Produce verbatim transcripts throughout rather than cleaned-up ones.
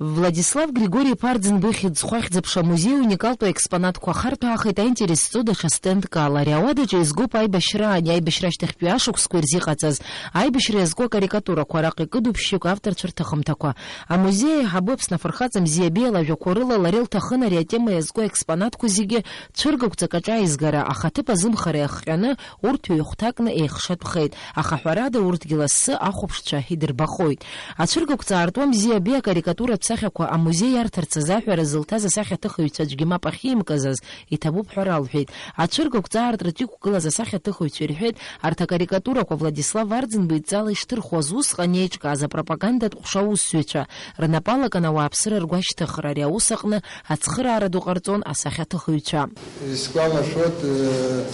Владислав Григори-иԥа Арӡынба ихьӡ зху ахьӡ-аԥша амузеи ауникалтәу аекспонатқәа ахарҭәаахеит аинтерес зҵоу даҽа стендк ала. Ари ауадаҿы еизгоуп аибашьраани аибашьра ашьҭахьтәи ашықәсқәеи рзы иҟаҵаз аибашьра иазку акарикатурақәа, араҟа икыду ԥшьҩык авторцәа рҭыхымҭақәа. Амузеи аиҳабы, Аԥсны афырхаҵа Мзиабеи лажәақәа рыла лара илҭахын ари атема иазку аекспонатқәа зегьы цәыргақәҵак аҿы аизгара, аха аҭыԥ азымхара иахҟьаны урҭ ҩ-хәҭакны еихшатәхеит, аха ҳәарада, урҭгьы лассы ахәаԥшцәа идырбахоит. Ацәыргақәҵа аартуа Мзиабеи акарикатуратә сахьақәа амузеи иарҭарц азы аҳәара зылҭаз асахьаҭыхыҩцәа аӡәгьы мап ахьимкыз азы иҭабуп ҳәа ралҳәеит. Ацәыргақәҵа аартраҿы иқәгылаз асахьаҭыхыҩцәа ирҳәеит, арҭ акарикатурақәа Владислав Арӡынба идҵала ишҭырхуаз усҟан еиҿкааз апропагандатә ҟәша аусзуҩцәа рнапы алакын ауааԥсыра ргәашьҭыхра, ари аус аҟны ацхыраара ду ҟарҵон асахьаҭыхыҩцәа. Исгәалашәоит, э,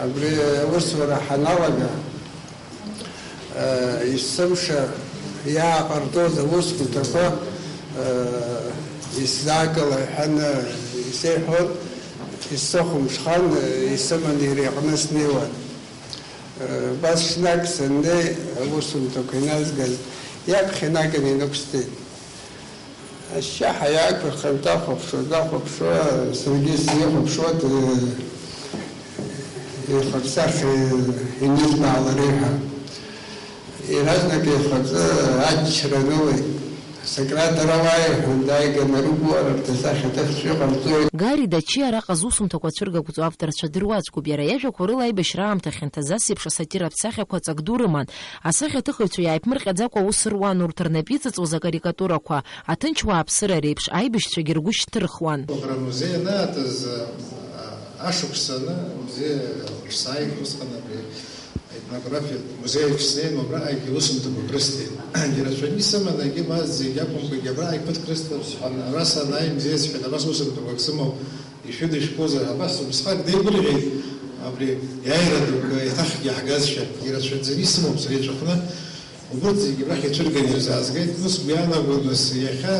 абри аусура ҳаналага, э, есымша иааҟарҵоз аусхәыҭақәа, э, исзаакыла ҳәа исеиҳәон, исыхәамԥшхан, э, исыманы иара иҟны снеиуан. Э, убас ҽнак саннеи, аусумҭақәа иназгаз иаԥхьа инаганы инықәсҵеит. Ашьшьаҳәа иаақәырхын, дахәаԥшуа, дахәаԥшуа, саргьы сихәаԥшуа, д-, ихаҿсахьа инызбаалари ҳәа. Иаразнак ихаҿы аччара анылеит. Сократ, ара уааи, ҳәа дааиган, арыгәуарырҭа сахьаҭыхцәа иҟарҵоит. Гари Дачиа араҟа зусумҭақәа цәыргақәҵоу авторцәа дыруаӡәкуп. Иара иажәақәа рыла аибашьра аамҭа хьанҭазы асеиԥш асатиратә сахьақәа ҵак ду рыман. Асахьаҭыхыҩцәа иааиԥмырҟьаӡакәа аус руан урҭ рнапы иҵыҵуаз акарикатурақәа, аҭынч уааԥсыра реиԥш аибашьцәагьы ргәы шьҭырхуан. Убра амузеи анаатыз, а, ашықәс аны амузеи сааит, усҟан абри аетнографиатә музеи аҿы снеин, убраҟагьы усумҭақәак рысҭеит. Ирацәаны исыман, егьи ма зегь акәымкәагьы абраҟагь ԥыҭк рысҭап сҳәан, ара санааи, музеи сҳәеит, абас усумҭақәак сымоуп. Ишәыдышәкузар, абас убасҟак деигәырӷьеит, абри иааира дук еиҭахгьы иаҳгазшәа, ирацәаӡаны исымоуп сара иҵәахны, убырҭ зегьы абрахь ицәырганы ирзаазгеит, ус сгәы иаанагон, нас, иахьа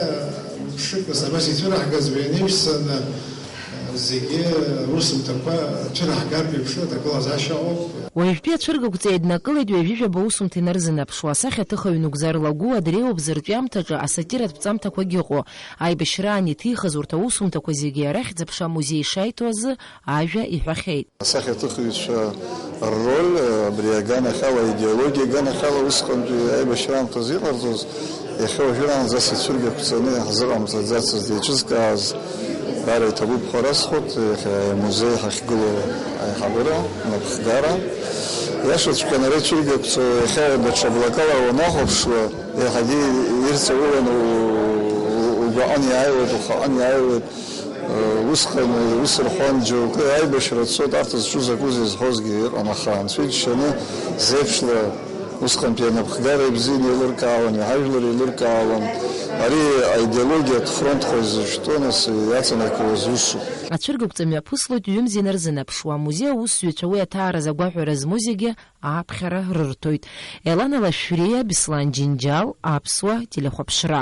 мшык, нас, абас ицәыраҳгаз уи анеиԥш саны, зегьы русумҭақәа цәыраҳгартә еиԥш аҭагылазаашьа ыҟоуп. Уажәтәи ацәыргақәҵа еиднакылеит ҩажәижәаба усумҭа инарзынаԥшуа, асахьаҭыхҩы Нугзар Лагәыуа дреиуоуп зырҿиамҭаҿы асатиратә ԥҵамҭақәагь ыҟоу. Аибашьраан иҭихыз урҭ аусумҭақәа зегьы арахь Ӡаԥша амузеи шаиҭо азы ажәа иҳәахьеит. Асахьаҭыхыҩцәа рроль, абри аганахьала, аидеологиа аганахьала усҟантәи аибашьраамҭазы иҟарҵоз, иахьа уажәраанӡа ацәыргақәҵаны ҳзыҟамҵаӡацызт, еиҿызкааз даара иҭабуп ҳәа расҳәоит, иахьа амузеи ҳахьгылоу аиҳабыра, напхгара. Иашаҵәҟьаны ара ицәыргақәҵо иахьа даҽа блакала уанахәаԥшуа, еиҳагьы ирҵаулан у-, у-, угәаҟын иааиуеит, ухаҟын иааиуеит. Усҟан ус рҳәон џьоукы, аибашьра дцоит, арҭ зҿу закәызеи зҳәозгьы ыҟан, аха Анцәа иџьшьаны зеиԥшла усҟантәи анапхгара ибзианы еилыркаауан, иҳажәлар еилыркаауан. Ари аидеологиатә фронтқәа изышәтәу, нас, иаҵанакуаз усуп. Ацәыргақәҵа мҩаԥыслоит ҩымз инарзынаԥшуа, амузеи аусзуҩцәа уи аҭааразы агәаҳәара змоу зегьы ааԥхьара рырҭоит. Елана Лашәриа, Беслан Џьынџьал, Аԥсуа телехәаԥшра.